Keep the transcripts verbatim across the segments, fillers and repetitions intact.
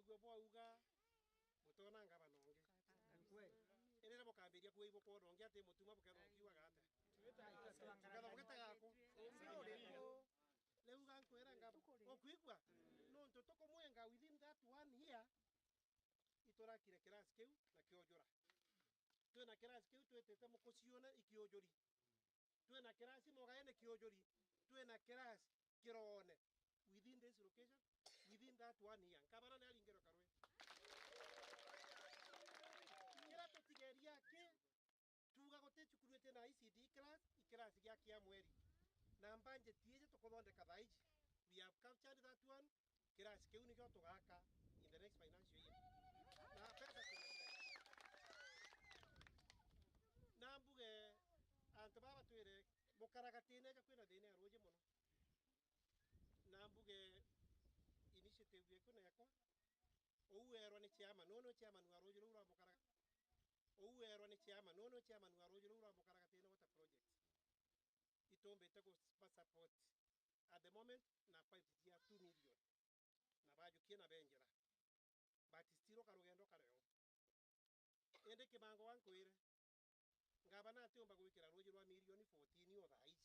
bukua bwauga, butona ngavana ungi. Ni kweli. Indi riria bukambiria kuuga ibukwona ungi ati mutuma bukethwa bukiugaga atia? Bukethwa bugitega ku. Riu gankwira ngavana, ukwigua? Nontu tukumwenga within that one year, iturakire kirasi kiu na kiujura. Twina kirasi kiu twitite mukucione ikiujuri. Twina kirasi Mogaene kiujuri. Twina kirasi Kiroone. Within this location, within that one year. Ngavana ni aringirwe karwe. Kiria tutigeria ki, tuuga guti cukuru iti na I C D class, i kirasi gia kia mweri. Na budget iji tukuthondeka thaa iji. We have captured that one. Kirasi kiu nikio tugaka in the next financial year. Na pesa tumetenga. Na mbuge, antu baba twire, Mukaragatine ja kwina thina ya ruuji mono. Na mbuge initiative yeku na yakwa, uu weerwa ni chairman, nuu ni chairman wa ruuji ruu rwa Mukaraga-, uu weerwa ni chairman, nuu ni chairman wa ruuji ruu rwa Mukaragatine Water Project. Itumbite ku support at the moment na pipes cia two million. Na bajukie na benjera. But still karugendo kari o. Indi Kimango, wa nkwire, ngavana atiumba gwikira ruuji rwa milioni fourteen o thaa iji.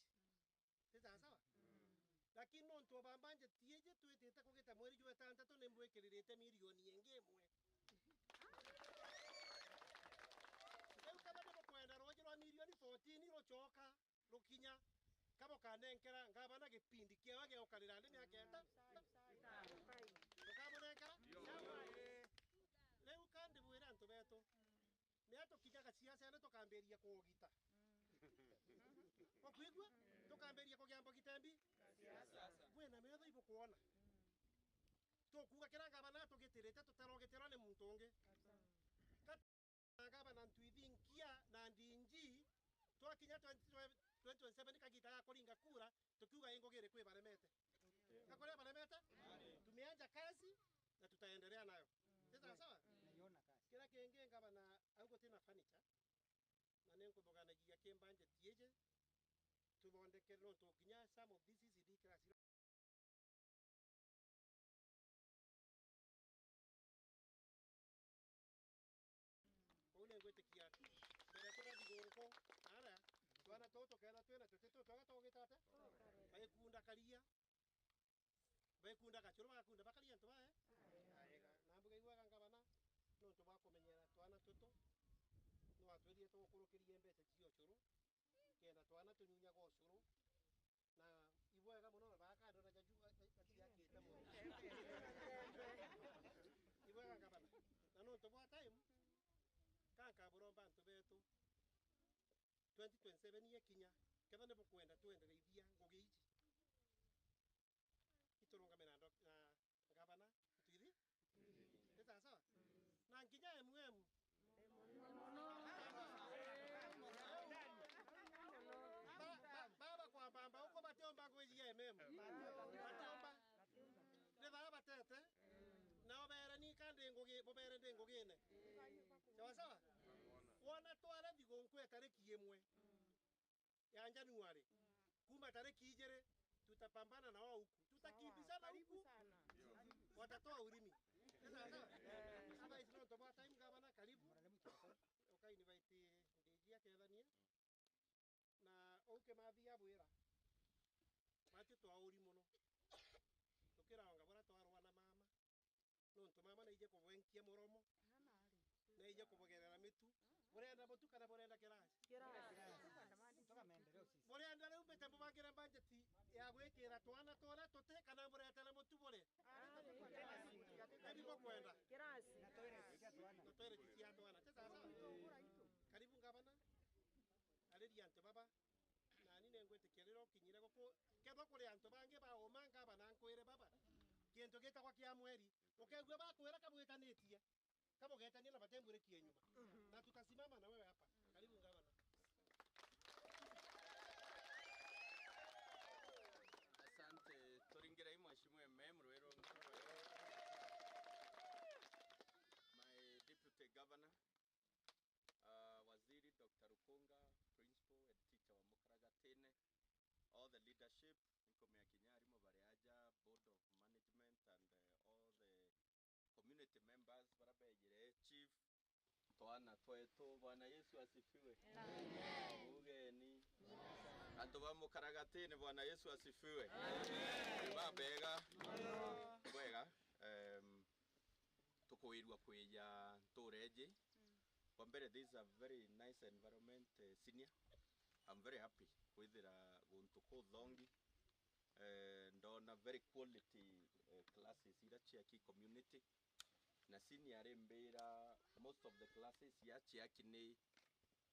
Ti sawa sawa? Lakini nontu o bamba njeti iji twitite kugita mweri jwa itantatu, ni mbwikiririte milioni ingi imwe. Riu kaba ni bukwenda ruuji rwa milioni fourteen rucoka, rukinya, kaba ukanenkera ngavana gipindi kiewe gia gukarira nthi miaka itano. Ukamunenkera? Riu ka ndibwire antu betu, miaka tukinyaga siasene tukambiria kuugita. Ukwigua? Tukambiria kugia mbogita mbi. Bwina metho ibukwona. Tukuuga kiria ngavana atugitirite tutarogitirwa ni muntu ungi. Ka- Ngavana ntwithinkia na ndinji, twakinya twenty, twenty twenty-seven kagita ga kuringa kura, tukiuga i ngugi iriku ibaremete? Gakuria baremete? Tumeanza kazi na tutaendelea nayo. Ni sawa sawa? Naiona kazi. Kiria kingi ngavana au gutina furniture, na ni nkuthuganagia ki budget iji, tuthondekere nontu kinya some of these E C D class Uu ni ngwitikia ati mbere turathi guku, aria twana tuu tukeethirwa twina tuti tuu twega twa gugita atia? Baikunda karia, baikunda gacuru, bagakunda bakaria antu bae aega. Na mbuga igwega ngavana, nontu bwa kumenyera twana tutu, ni watwirire tugukurukirie mbeca cia ucuru, kenda twana tunyunyaga ucuru, na ibwega mono, bakandona jaju ga-, ga-, gaciakite mono. Ibwega ngavana. Na nontu bwa time, ka nkaburomba antu betu, twenty twenty-seven yekinya, kethwa ni bukwenda twendereithia ngugi iji, iturungame na ndo-, na ngavana, ntwithi? Ni sawa sawa? Na nginya M M. Ba-, ba-, baba kwa bamba uko batiomba ngwiji ya M M. Batiomba. Ni baa batete. Nao beere ni kandi ngugi, bubere ndi ngugine. Sawa sawa? Wona twara thigunku ya tariki imwe ya January. Kuma tariki ijiri, tutapambana na wao huku. Tutakimbizana huku. Watatoa ulimi. Sawa sawa? Otherwise, nontu bwa time, gavana, karibu. Uka invite D G akethanie. Na uu Kimathi abwira, bati twauri mono. Tukiraonga bura twarwa na mama. Nontu mama naije kubwenkia muromo, naije kubugerera mitu. Burenda mutu kana burenda kirasi? Kirasi. Toka maendeleo sisi. Burenda riu mbite mbubagire budget ya gwikira twana turia tuti, kana buretere mutu buri? Ari bukwenda. Kirasi. Na toilet cia twana. Na toilet cia twana. Ti sawa sawa? Karibu ngavana. Ariria antu baba. Nani ningwitikia riria ukinyire guku, kethwa kuri antu bangi bauma ngavana nkwire baba, kintu gitagwa kia mweri, ukegua bakwira kabwitanitie, kabugetania na batemburikie nyuma. Na tutasimama na wewe hapa. Karibu ngavana. Asante. Turingirei Mheshimiwa M M rwiro. My deputy governor, uh, Waziri Doctor Rukunga, principal head teacher wa Mukaragatine, all the leadership, inkumea kinya arimu bari aja, board of management and, uh, all the community committee members, bara bejire, chief, twana twetu. Bwana Yesu asifiwe. Amen. Ugeni. Antu ba mukaragatini, Bwana Yesu asifiwe. Amen. Babega. Bwega. Em, tukwirua kwija ntuura iji. Kwa mbere, this is a very nice environment, eh, senior. I'm very happy kwithira guntu kuthongi. Eh, ndona very quality, eh, classes ira cia ki community. Na senior arimbira, most of the classes ya ciaki ni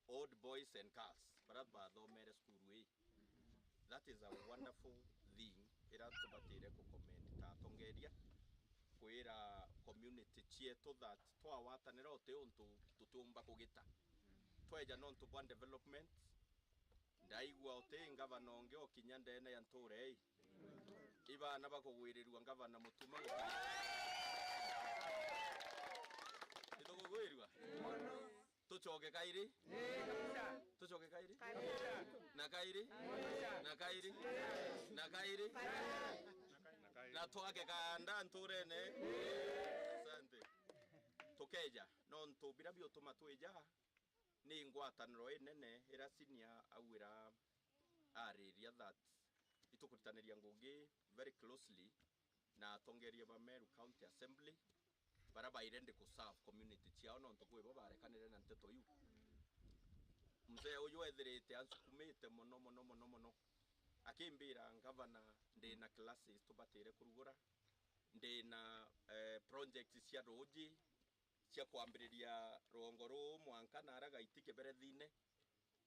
old boys and girls, bara bathomere cukuru ii. That is a wonderful thing ira tubatire ku commend ta atongeria, kwira community cietu that twawatanira uti untu tutiumba kugita. Tweja nontu bwa development, ndaigua uti ngavana ungi okinya ndene ya ntuura ii. Ibana bakugwirirua ngavana Mutuma. Itukugwirua? Tucoke kairi? Tucoke kairi? Na kairi? Na kairi? Na kairi? Na twake kaanda ntuurene? Asante. Tukeja, nontu bira biutuma twija, ni ngwataniro inene ira senior augwira ariria that itukuritaniria ngugi very closely na atongeria ba Meru County Assembly, bara bai ready ku serve community ciao, nontu kwi bo barekanire na nteto iu. Mzee uyu ethirite ansukumite mono, mono, mono, mono, akimbira, "Ngavana, ndi na classes tubatire kurugura, ndi na, eh, project cia ruuji, cia kwambiriria rwongo ruu mwanka naara Gaiti Kiberethine."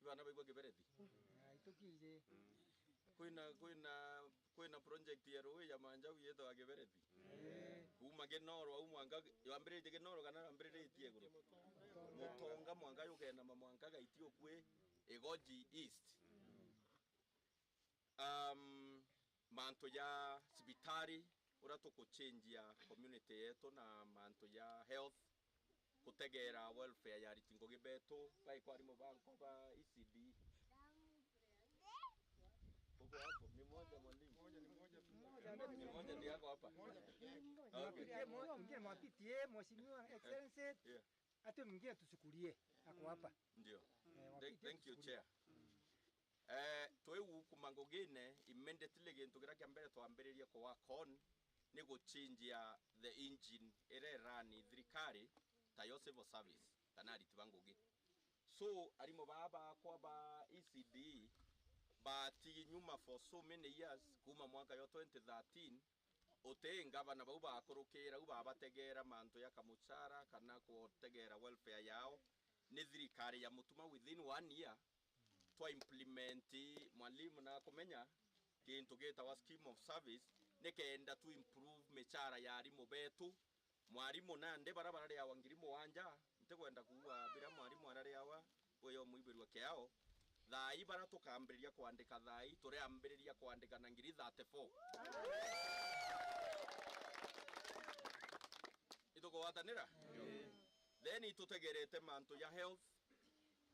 Ibana baigua Kiberethi? Ai, tukije. Kwina, kwina, kwina project ya ruui ya Manjau yetagwa Kiberethi. Eh. Kuuma Kinoro au mwanka, yambiritie Kinoro kana yambiritie iguru? Mutonga mwanka yukenama mwanka Gaiti ukui Igoji East. Um, mantu ja cibitari, uria tukuchenjia community yetu na mantu ja health, kutegera welfare ya ariti ngugi betu, bai kwa arimu ba nko ba E C D. Uko hapo, ni moja mwalimu. Ni moja ndiye ako hapa. Okay. Ndiye mo-, ndiye mwapitie, Mheshimiwa Excellency. Yeah. Ati mwingine tuchukulie, ako hapa. Ndio. Eh, Thank, wapitie thank you, tuchukulie. Chair. Eh, twiu kuma ngugine, immediately gintu kiria kia mbere twambiririe ku work on ni guchinjia the engine iria irani thirikari, tayo civil service, kana ariti ba ngugi. So, arimu baa bakwa ba E C D bati nyuma for so many years, kuma mwaka yo twenty thirteen, uti ngavana bau bakurukira au babategera mantu ya kamuchara kana kutegera welfare yao ni thirikari ya Mutuma. Within one year, twa implement, mwalimu na kumenya kintu gitagwa scheme of service, nikenda tu improve michara ya arimu betu. Mwarimu nandi bara barariawa ngiri mugwanja, ntikwenda kuuga bira mwarimu arariawa, uyo mwibirua kiao. Thaa ii bara tukambiriria kwandika, thaa ii turiambiriria kwandika na ngiri thirty-four. Itukugwatanira? Then itutegerete mantu ja health,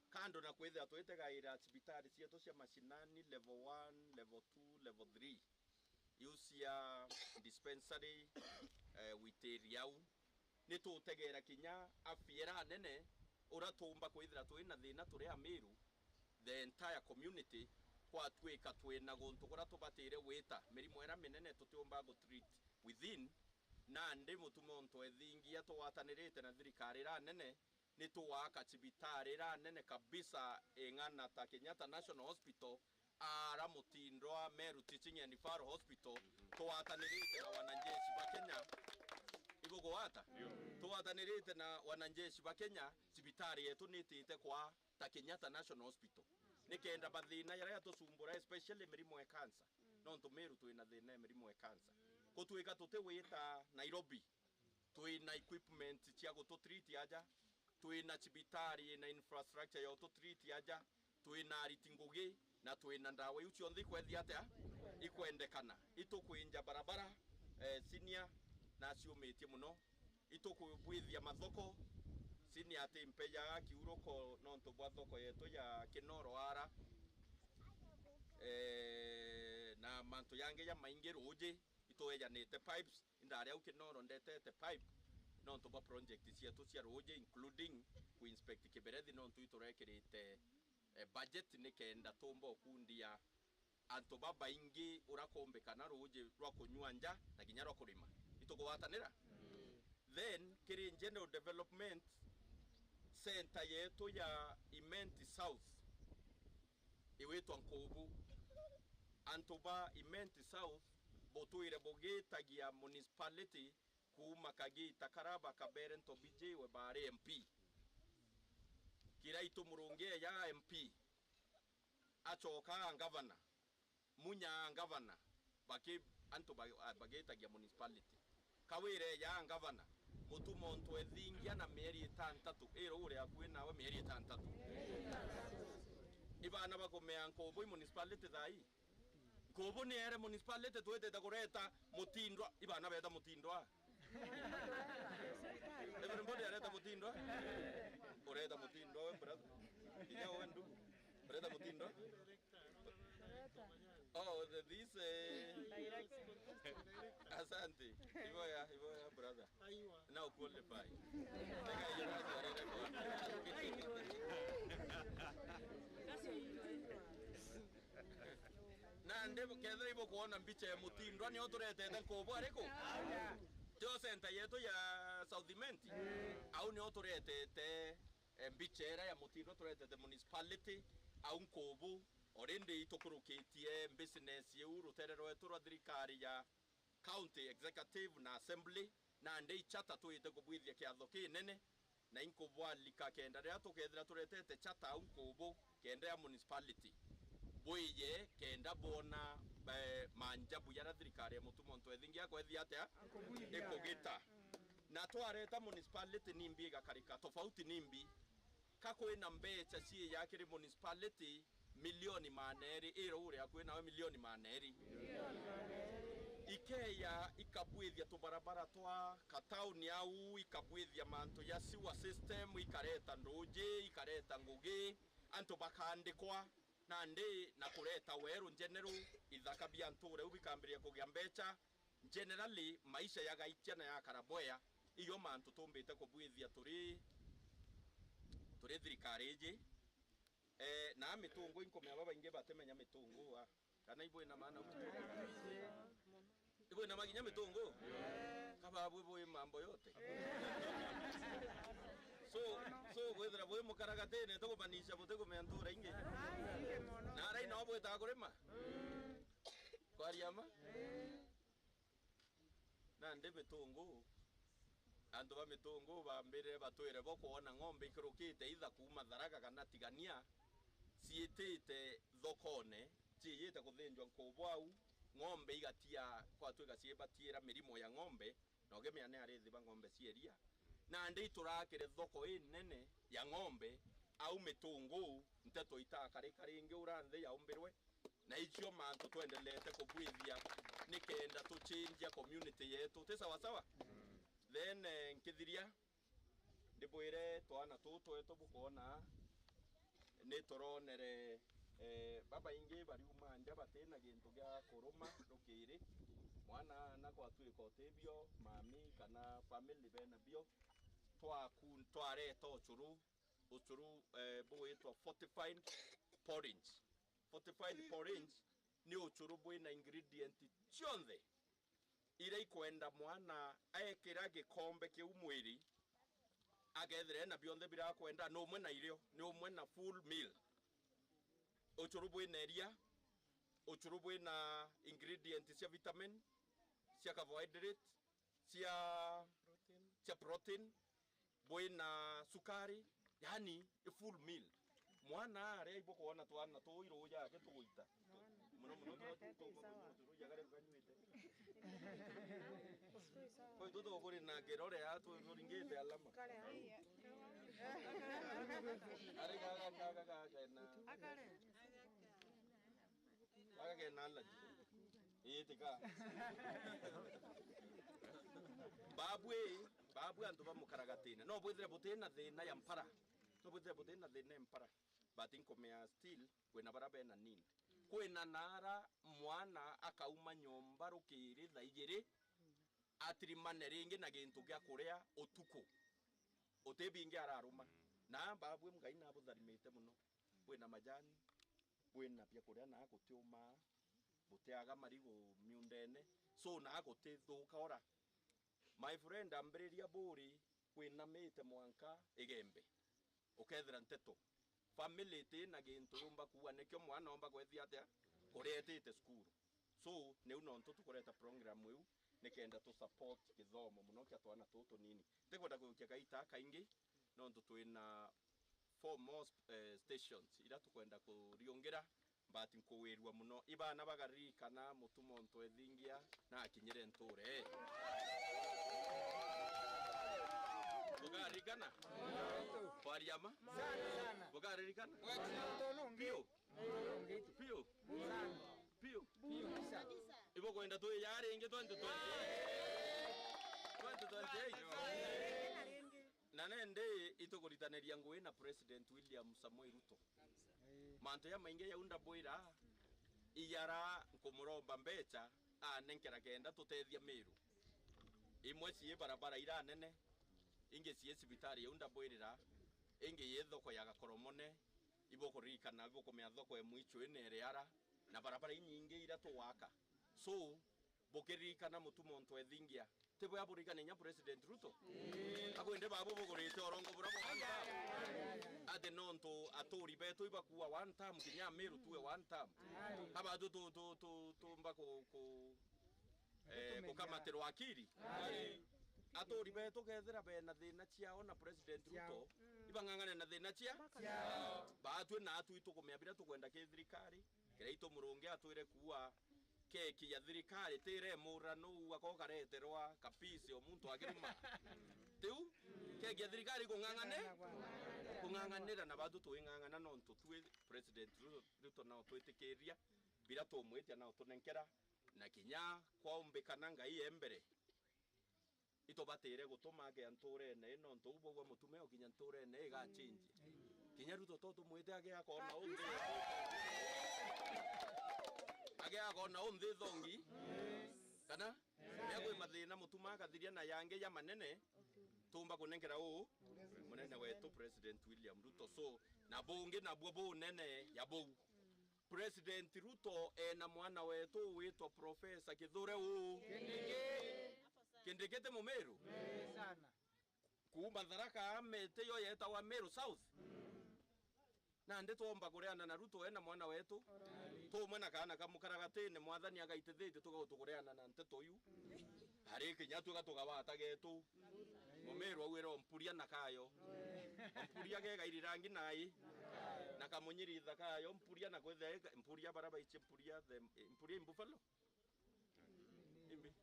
kando na kwithira twitegaira cibitari cietu cia mashinani level one, level two, level three, iu cia dispensary, eh, witiri au, ni tutegera kinya afya iria nene, uria tuumba kwithira twi na thina turi Amiru, the entire community, kwatwika twi na guntu kuria tubatire gwita mirimo iria minene tutiumba gu treat within. Nandi Mutuma untu ethingia tugwatanirite na thirikari iria nene, ni tugwaka cibitari iria nene kabisa ing'ana ta Kenyatta National Hospital, ara mutindo wa Meru Teaching and Referral Hospital, tugwatanirite na wanajeshi ba Kenya. Ibugwata? Tugwatanirite na wanajeshi ba Kenya, cibitari yetu ni itite kwa ta Kenyatta National Hospital, nikenda mathina jaria jatucumbura, especially mirimo ya cancer, nontu Meru twina thina ya mirimo ya cancer. Gutwika tutigwita Nairobi, twina equipment cia gutu treat aja, twina cibitari ina infrastructure ya gutu treat aja, twina ariti ngugi, na twina ndawa iu cionthe ikwethia atia? Ikwendekana. Itukwinja barabara, eh, senior, na aciumitie muno. Itukubwithia mathoko, senior ati mpejaga kiuruko nontu bwa thoko yetu ya Kinoro ara, eh, na mantu jangi jamaingi ruuji. Itwejanite pipes, indari au Kinoro ndetete pipe, nontu bwa project cietu cia ruuji, including ku inspect kiberethi, nontu iturekirite, eh, budget nikenda tumba ukundia antu babaingi ura kumbikana ruuji rwa kunyua nja na kinya rwa kurima. Itukugwatanira? Then, kiri general development, center yetu ya Imenti South iwitwa Nkubu. Antu ba Imenti South butwire bugitagia municipality kuuma kagita karia bakabere ntobijiwe baari M P. Kiraitu Murungi eeja M P, acoka aa ngavana, Munya aa ngavana, baki-, antu ba-, a-, bagitagia municipality. Kawira eeja aa ngavana, Mutuma Ntwethingia na mieri itantatu, ira uri akui nawe mieri itantatu. Ibana bakumea Nkubu i municipality thaa ii? Nkubu ni ere municipality twitite kureta Mutindwa, ibana beta Mutindwa. Everybody areta Mutindwa. Ureta Mutindwa we brother. Kinya we ndugu. Ureta Mutindwa. Oh, the, this, eh, asante. Iboya, iboya brother. Aiwa. Now qualify. Tega hiyo kazi ya rere kwa. Nandi kethira ibukwona mbicha ya Mutindwa, nio turetete Nkubu ariku? Tio center yetu ya South Imenti? Au nio turetete, eh, mbicha iria ya Mutindwa, turetete municipality au Nkubu. Already itukurukitie business iu rutere rwetu rwa thirikari ya County Executive na Assembly, nandi i charter twite kubwithia kiatho kinene, na inkubwalika kenda riria tukethira turetete charter au Nkubu kenda ya municipality, bwiye kenda bwona, eh, manjabu jaria thirikari ya Mutuma Ntwethingia akwethia atia? Akubwithia. Ikugita. Na twareta municipality nimbi igakarika, tofauti nimbi? Ka kwina mbecha ciija kiri municipality milioni maana eri, ira uria kwina we milioni maana eri. Ikeya ikabwithia tubarabara twa katauni au, ikabwithia mantu ja sewer system, ikareta nduji, ikareta ngugi, antu bakaandikwa, nandi na kureta weru general, ithaka bia nture u bikambiriria kugia mbecha. Generally, maisha yagaitia na yakara bwea, iyo mantu tumbite kubwithia turi, turi thirikari iji. Eh, na mitungu inkumenya babaingi batimenya mitungu, a, kana ibwina maana? Ibwina maginya mitungu? Kababwe bwi mambo yote. So, so gwithira bwi mukaragatine, tukumanisha butikumentura ingi. Na arai no bwitaga kurima? Kwaria ma? Nandi mitungu, antu ba mitungu bambirire batwire bo kwona ng'ombe ikurukite itha kuuma Tharaka kana Tigania, ciitite thokone, ciijite kuthinjwa Nkubu au, ng'ombe igatia, kwatwika ciibatiira mirimo ya ng'ombe, na ugemea ni arithi ba ng'ombe cia iria. Nandi iturakire thoko inene ya ng'ombe, au mitungu, nteto itakarika ringi ura nthi yaumbirwe. Na icio mantu twendelete kubwithia nikenda tuchinjia community yetu. Ti sawa sawa? Then, eh, nkithiria, ndibwire twana tuu twetu bukoona, ni turonere, eh, babaingi bariuma nja batina gintu gia kuruma rukiri. Mwana na kwatwika utibio, mami kana family bena bio, twaku-, twareta ucuru, ucuru, eh, bugwitwa fortified porridge. Fortified porridge ni ucuru bwina ingredient cionthe iria ikwenda mwana ekira gikombe kiu mwiri, akethira ena bionthe birakwenda, ni umwe na irio, ni umwe na full meal. Ucuru bwina iria, ucuru bwina ingredient cia vitamin, cia carbohydrate, cia, cia protein, bwina sukari, yani a full meal. Mwana aria ibo kwona twana tuu iru yake tuguita. Muno muno tu, tu, tu, tu, tu, tu, yagare kanyuite. Koi tu tu kuri na kirore ya tu turingite alama. Ari gaga, gaga, gaga, na. Akare. Agakena allergy. Ii, tika. Babu ii, babu antu ba mukaragatine. No bwithire butina thina ya mpara. No bwithire butina thina ya mpara. But nkumea still, kwina bara bena need. Kwina nara mwana akauma nyomba rukiri thaa ijiri. atirimane ringi na gintu gia kuria utuku. Uti bingi araruma. Na babwe Ngai nabutharimite muno. Bwina majani, bwina bia kuria na gutiuma, butiaga marigu miundene. So na gutithuka ora. My friend, ambiriria buri kwinamite mwanka Igembe. Ukethira nteto. Family iti na gintu yumba kuua, nikio mwana omba kwethia atia? Kuria etite cukuru. So, niu nontu tukureta program iu, nikenda tu support kithomo muno kia twana tutu tunini. Ntikwenda kujukia kaita kaingi, nontu twina four more sp-, eh, stations ira tukwenda kuriungira. But nkuwirua muno. Ibana bagaririkana Mutuma Ontwethingia na akinyire nture. Bugaririkana? Kwaria ma? Sana, sana. Bugaririkana? Sana. Piu? Piu? Sana. Piu? Piu. Ibukwenda twiya ringi twenty twenty? Twenty twenty-eight? Na nende itukuritaniria ngugi na President William Samoei Ruto. Mantu jamaingi jau ndabwira, ijara nkumuromba mbeca anenkera kenda tutethia Miru. Imwe cii barabara ira nene, ingi cii cibitari jau ndabwirira, ingi yi thoko ya Gakoromone, ibukuririkana ibukumenya thoko e Mwichwini iri ara, na barabara inyingi ira tugwaka. So, bukiririkana Mutuma Ontwethingia, ti bwa buririkane inya President Ruto? Akwende babo bugurite urongo bura bwa one term. Ati nontu aturi betu ibakuua one term, kinya Miru tuwe one term. Abatu tu, tu, tu, tumba ku, ku, eh, gukamatirwa akiri. Aturi betu kethira bena thina ciao na President Ruto, ibang'ang'ane na thina cia. Batwi na atwi tukumenya biria tukwenda ki thirikari. Kiraitu Murungi atwire kuua keki ya thirikari tire murano uu ako kareterwa kapisi o muntu akiruma. Tiu keki ya thirikari kung'ang'ane, kung'ang'anira na batu twing'ang'ana nontu twi President Ruto, Ruto nao twitikiria, bira tumwitia nao tunenkera, na kinya kwaumbikana Ngai e mbere. Itubatire gutuma agea nturene ii, nontu uu bwaua mutume ukinya nturene igachinjia. Kinya Ruto to tumwite agea akona unthi. Agea akona unthi thongi. Kana? Ria kwi mathina mutuma agathiria na yangi ya manene, tumba kunenkera uu munene wetu President William Ruto. So, na bungi nabuo bunene ya buu. President Ruto ena mwana wetu witwa Professor Kithure uu. Kindiki. Kindiki ti Mumiru? Sana. Kuuma Tharaka Nithi yo yetagwa Meru South. Nandi twomba kureana na Ruto ena mwana wetu. Tumwe na kaana ka mukaragatini, mwathani agaitithitie tugautu kureana na nteto iu. Ari kinya twiga tugawata getu. Mumiru augire ompuria na kayo. Ompuria gegairi rangi nai. Na kamunyiritha kayo, mpuria na kwithia ika-, mpuria bara baiche mpuria the, mpuria i buffalo. Imbi.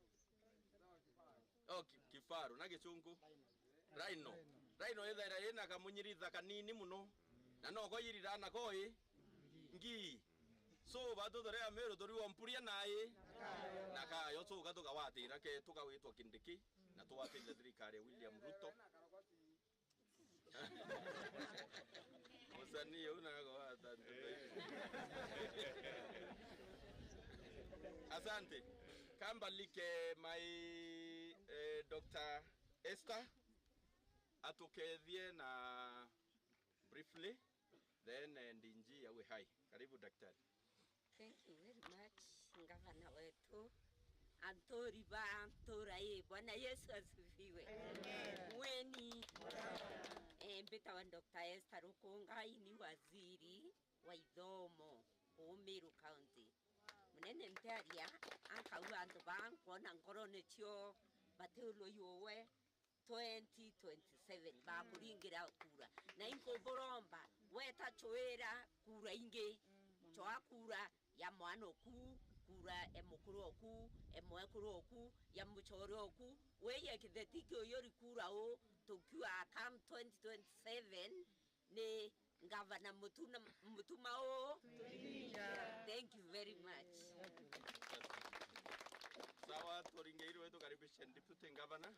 Oh, ki-, kifaru, na gichungu. Rhino. Rhino ithaira ina kamunyiritha kanini muno. Na no ko yirira na ko i. Ngi. So, batu tore Ameru turi ompuria nai. Na kayo, so, gatu gawatira ke, tugawitwa Kindiki. Na twatire thirikari ya William Ruto. Musanii uu nagwata nteto ici. Asante. Kambalike my, eh, Doctor Esther atukethie na briefly, then, eh, D G awe hai. Karibu, daktari. Thank you very much, ngavana wetu. Anturi ba ntura ii, Bwana Yesu asifiwe. Amen. Mweni. Eh, mbitawa Doctor Esther Rukunga, ini waziri wa ithomo kuu Meru County. Munene ntiaria, akauga antu ba nkwona ngorone cio batiulwa iuwe, twenty twenty-seven, bakuringira kura. Na inkuburomba, weta chwira kura ingi. Chwa kura ya mwana oku, kura ya mukuru oku, ya mwekuru oku, ya muchore oku. Weye kitheti kiu yori kura u, tukiwa come twenty twenty-seven, ni Ngavana Mutuna, Mutuma uu. Thank you very much. Sawa, turingeirwe tukaribishe Deputy Governor.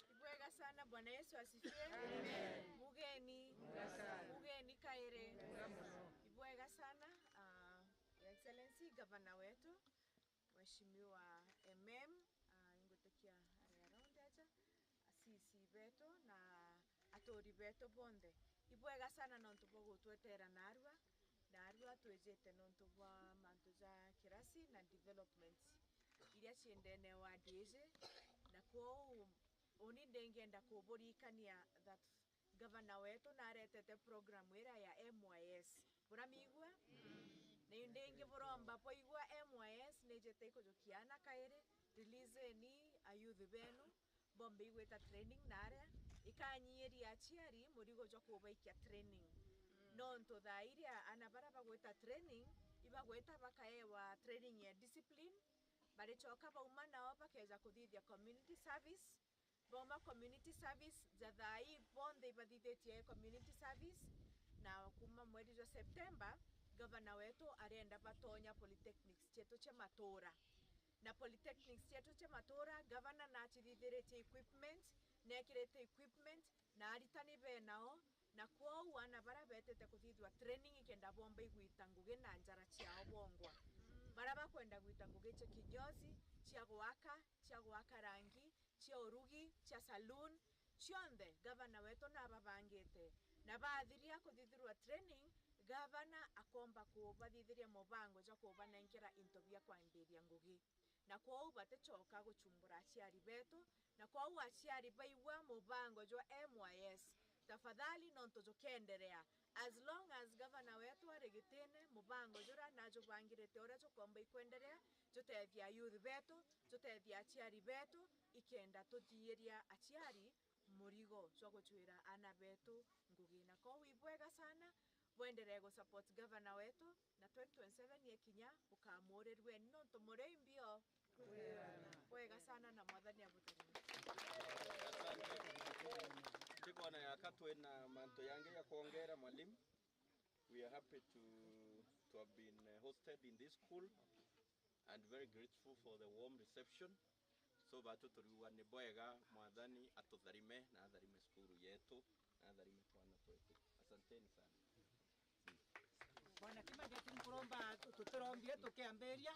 Ibwega sana, Bwana Yesu asifiwe. Amen. Mugeni. Mugeni kairi. Ibwega sana, ah, Your Excellency, Gavana wetu. Mheshimiwa M M, ah, ingwitikia ari around aja, C C betu na aturi betu bonthe. Ibwega sana nontu bwa gutwetera narua, narua twijite nontu bwa mantu ja kirasi na developments iria ciendene ward iji, na kwou uni ndingienda kuburikania that Gavana wetu naretete program iria ya M Y S. Buramigua? Na indingi buromba bwaigua M Y S nijite ikujukia ana kairi, release-eni a youth benu, bombe igwita training naria, ikanyiiria aciari murigo jwa kubaikia training. Nontu thaa iria ana baria bagwita training, ibagwita bakaewa training ya discipline, baricoka bauma nao bakeja kuthithia community service, bauma community service, ja thaa ii bonthe ibathithitie community service, na kuma mweri jwa September, gavana wetu arenda batonya polytechnics cietu cia matura. Na polytechnics cietu cia matura, gavana nacithithiritie equipment, nekirite equipment, na aritani benao, na kwou ana baria betite kuthithua training ikenda bomba igwita ngugi na njara ciao bongwa. Baria bakwenda gwita ngugi cia kinyozi, cia gwaka, cia gwaka rangi, cia urugi, cia saloon, cionthe gavana wetu nababangite. Na bathiria kuthithirwa training, gavana akomba kubathithiria mubango jwa kubanenkera into bia kwambiria ngugi. Na kwou baticoka guchumbura aciari betu, na kwou aciari baigua mubango jwa M Y S, tafadhali nontu jukenderea. As long as gavana wetu ari gitine, mubango juria najubangirite uria jukomba ikwenderea, jutethia youth betu, jutethia aciari betu, ikenda tuthiiria aciari murigo jwa gucwira ana betu ngugi. Na kwou ibwega sana, bwenderee gusupport gavana wetu, na twenty twenty-seven yekinya, bukamuurirueni nontu muri imbio. Bwega sana na Mwathani abutharime. Ndikona yaka twina mantu yangi ya kwongera, mwalimu. We are happy to, to have been uh, hosted in this school and very grateful for the warm reception. So batu turiuga ni bwega Mwathani atutharime na atharime cukuru yetu na atharime twana twetu. Asanteni sana. Bwana Kimageti, nkuromba tutirombie tukiambiria.